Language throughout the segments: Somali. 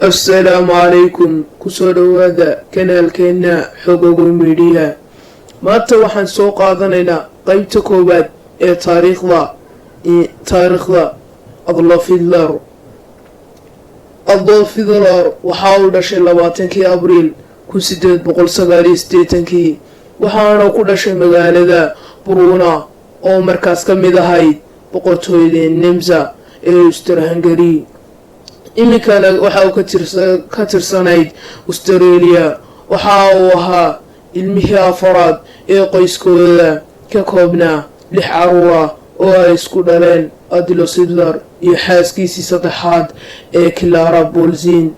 Assalaamu calaykum. Kusoo dhowaada kanaalkeena Xogogo Media. Maanta waxaan soo qaadanaynaa qeybta koowaad ee taariikhda Adolf Hitler. Adolf Hitler waxa uu dhashay 20-kii Abriil 1889-kii, waxaana ku dhashay magaalada Bruna oo markaas ka mid ahayd boqortooyada Nemsa ee Austria Hungary, iminkana waxa uu ka tirsanayd Australia. Waxa uu ahaa ilmihii afaraad ee qoyskooda ka koobnaa lix caruura oo ay isku dhaleen Adolf Hitler iyo xaaskiisii saddexaad ee Clara Polzin.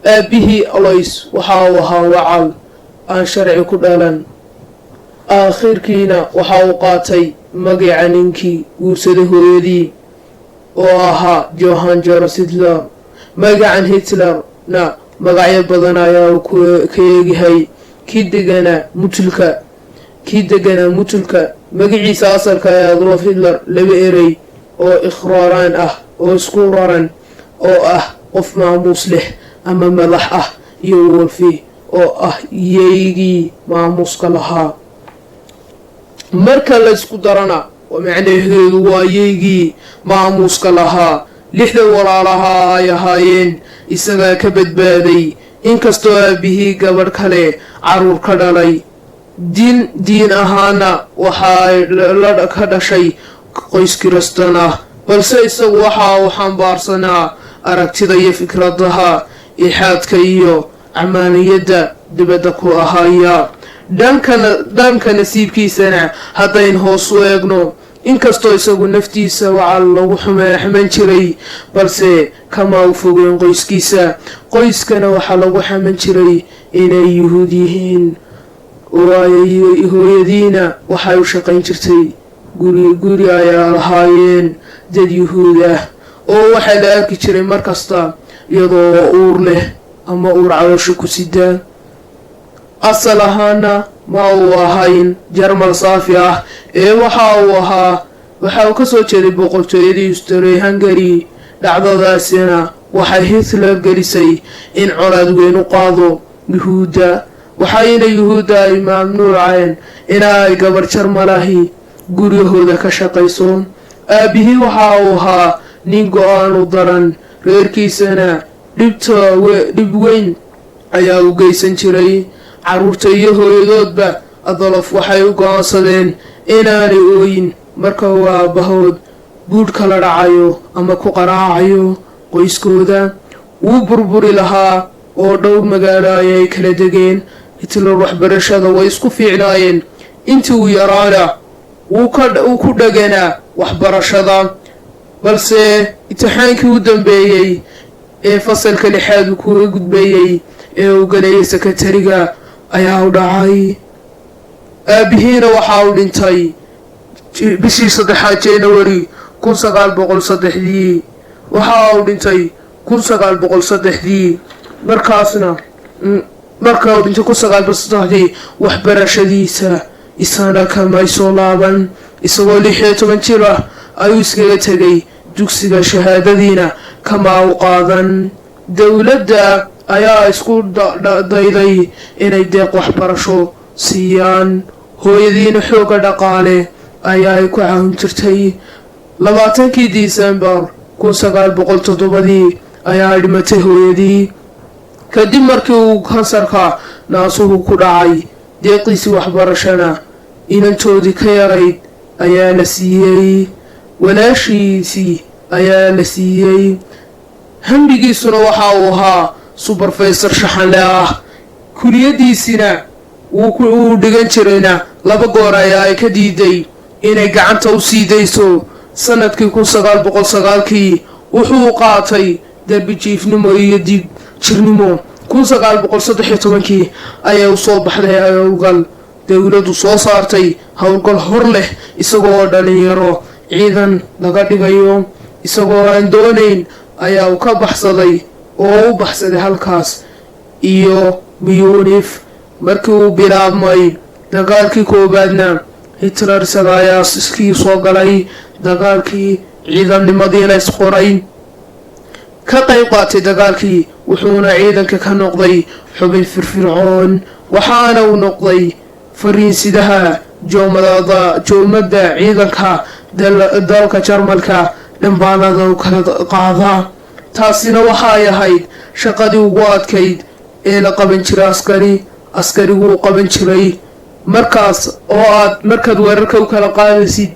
Aabihii Alois waxa uu ahaa wacal aan sharci ku dhalan, aakhirkiina waxa uu qaatay magaca ninkii guursaday hooyadii oo ahaa Johann Georg Hitler. Magacan Hitlerna magacyo badan ayaa uu ka eegyahay. Kii deganaa mutulka magaciisa asalka ee Adolf Hitler laba erey oo ikhraaraan ah oo isku raran oo ah qof maamuus leh ama madax ah iyo wolfi oo ah yeygii maamuuska lahaa. Marka la isku darana, macnaheedu waa yeygii maamuuska lahaa. Lixda walaalaha ay ahaayeen isagaa ka badbaaday, inkastoo aabihii gabadh kale caruur ka dhalay. Diin ahaana waxa ay ka dhashay qoys Kiristan ah, balse isagu waxa uu xambaarsanaa aragtida iyo fikradaha ilxaadka iyo camaaniyadda dibadda ku ahaya. Dhanka nasiibkiisana haddayn hoos u eegno, inkastoo isagu naftiisa wacal lagu xaman jiray, balse kama u fogeen qoyskiisa. Qoyskana waxaa lagu xaman jiray inay Yuhuud yihiin, oo hooyadiina waxay u shaqayn jirtay guri ayaa lahaayeen dad Yuhuud ah, oo waxaa la arki jiray markasta iyadoo uur leh ama uur caloosha ku sidaa. Asal ahaana ma uu ahayn Jarmal saafi ah ee waxa uu kasoo jeeday boqortooyadii Austria Hungary. Dhacdadaasina waxay Hitler gelisay in colaad weyn u qaado Yuhuudda, waxayna Yuhuudda ay mamnuuceen inay gabar Jarmalahi guryahooda ka shaqayso. Aabihii waxa uu ahaa nin go-aan u daran, reerkiisana dhibta dhib weyn ayaa u geysan jiray. Caruurta iyo hooyadoodba Adolof waxay u go-aansadeen inaanay ooyin marka uu aabbahood buudhka la dhacayo ama ku qaraacayo. Qoyskooda wuu burburi lahaa oo dhowr magaalo ayay kala degeen. Hitler waxbarashada way isku fiicnaayeen, intii uu yaraana wuu ku dheganaa waxbarashada, balse imtixaankii u dambeeyey ee fasalka lixaad uu kuga gudbayey ee uu galayay sekatariga ayaa u dhacay. Aabihiina waxa uu dhintay bishii saddexaad, January 1903-dii. Waxa uu dhintay 1903-dii. Markaasna marka uu dhintay 1903-dii, waxbarashadiisa isana kamay soo laaban. Isagoo 16 jir ah ayuu iskaga tegay dugsiga, shahaadadiina kama u qaadan. Dowladda ayaa isku dayday inay deeq waxbarasho siiyaan, hooyadiina xoogga dhaqaale ayaa ay ku caawin jirtay. 20-kii Disembar 1907-dii ayaa dhimatay hooyadii, kadib markii uu kansarka naasuhu ku dhacay. Deeqiisii waxbarashana inantoodii ka yarayd ayaa la siiyey, walaashiisii ayaa la siiyey. Hambigiisuna waxa uu ahaa subarfaysar shaxanle ah. Kuliyadiisina wuu dhigan jirayna laba goor ayaa ay ka diiday inay gacanta u sii dayso. Sanadkii 1909-kii wuxuu qaatay darbi jiifnimo iyo dib jirnimo. 1913-kii ayaa u soo baxday howlgal dowladdu soo saartay, howlgal hor leh, isagoo dhalinyaro ciidan laga dhigayo. Isagoo aan doonayn ayaa uu ka baxsaday oo u baxsaday halkaas iyo Munich. Markii uu bilaabmay dagaalkii koowaadna, Hitler isaga ayaa iskii soo galay dagaalkii, ciidannimadiina isqoray. Ka qayb qaatay dagaalkii, wuxuuna ciidanka ka noqday xubin firfircoon, waxaana uu noqday fariinsidaha joomada joomada ciidanka dalka Jarmalka dhambaanada u kala qaada. Taasina waxaay ahayd shaqadii ugu adkayd ee la qaban jiray askari askariguu qaban jiray markaas oo aad markaad weerarka u kala qaadaysid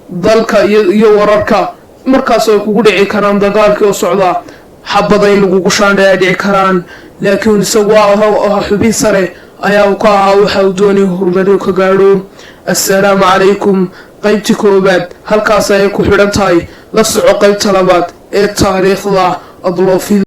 dalka iyo wararka, markaas ay kugu dhici karaan dagaalkii oo socda xabada in lagugu shaandhay ay dhici karaan. Laakiin isagu xubin sare ayaa uu ka ahaa. Waxa uu doonay horumar ka gaadho. Assalaamu calaykum. Qaybtii koowaad halkaas ayay ku xidhan tahay. La soco qaybta labaad ee taariikhda Adolf.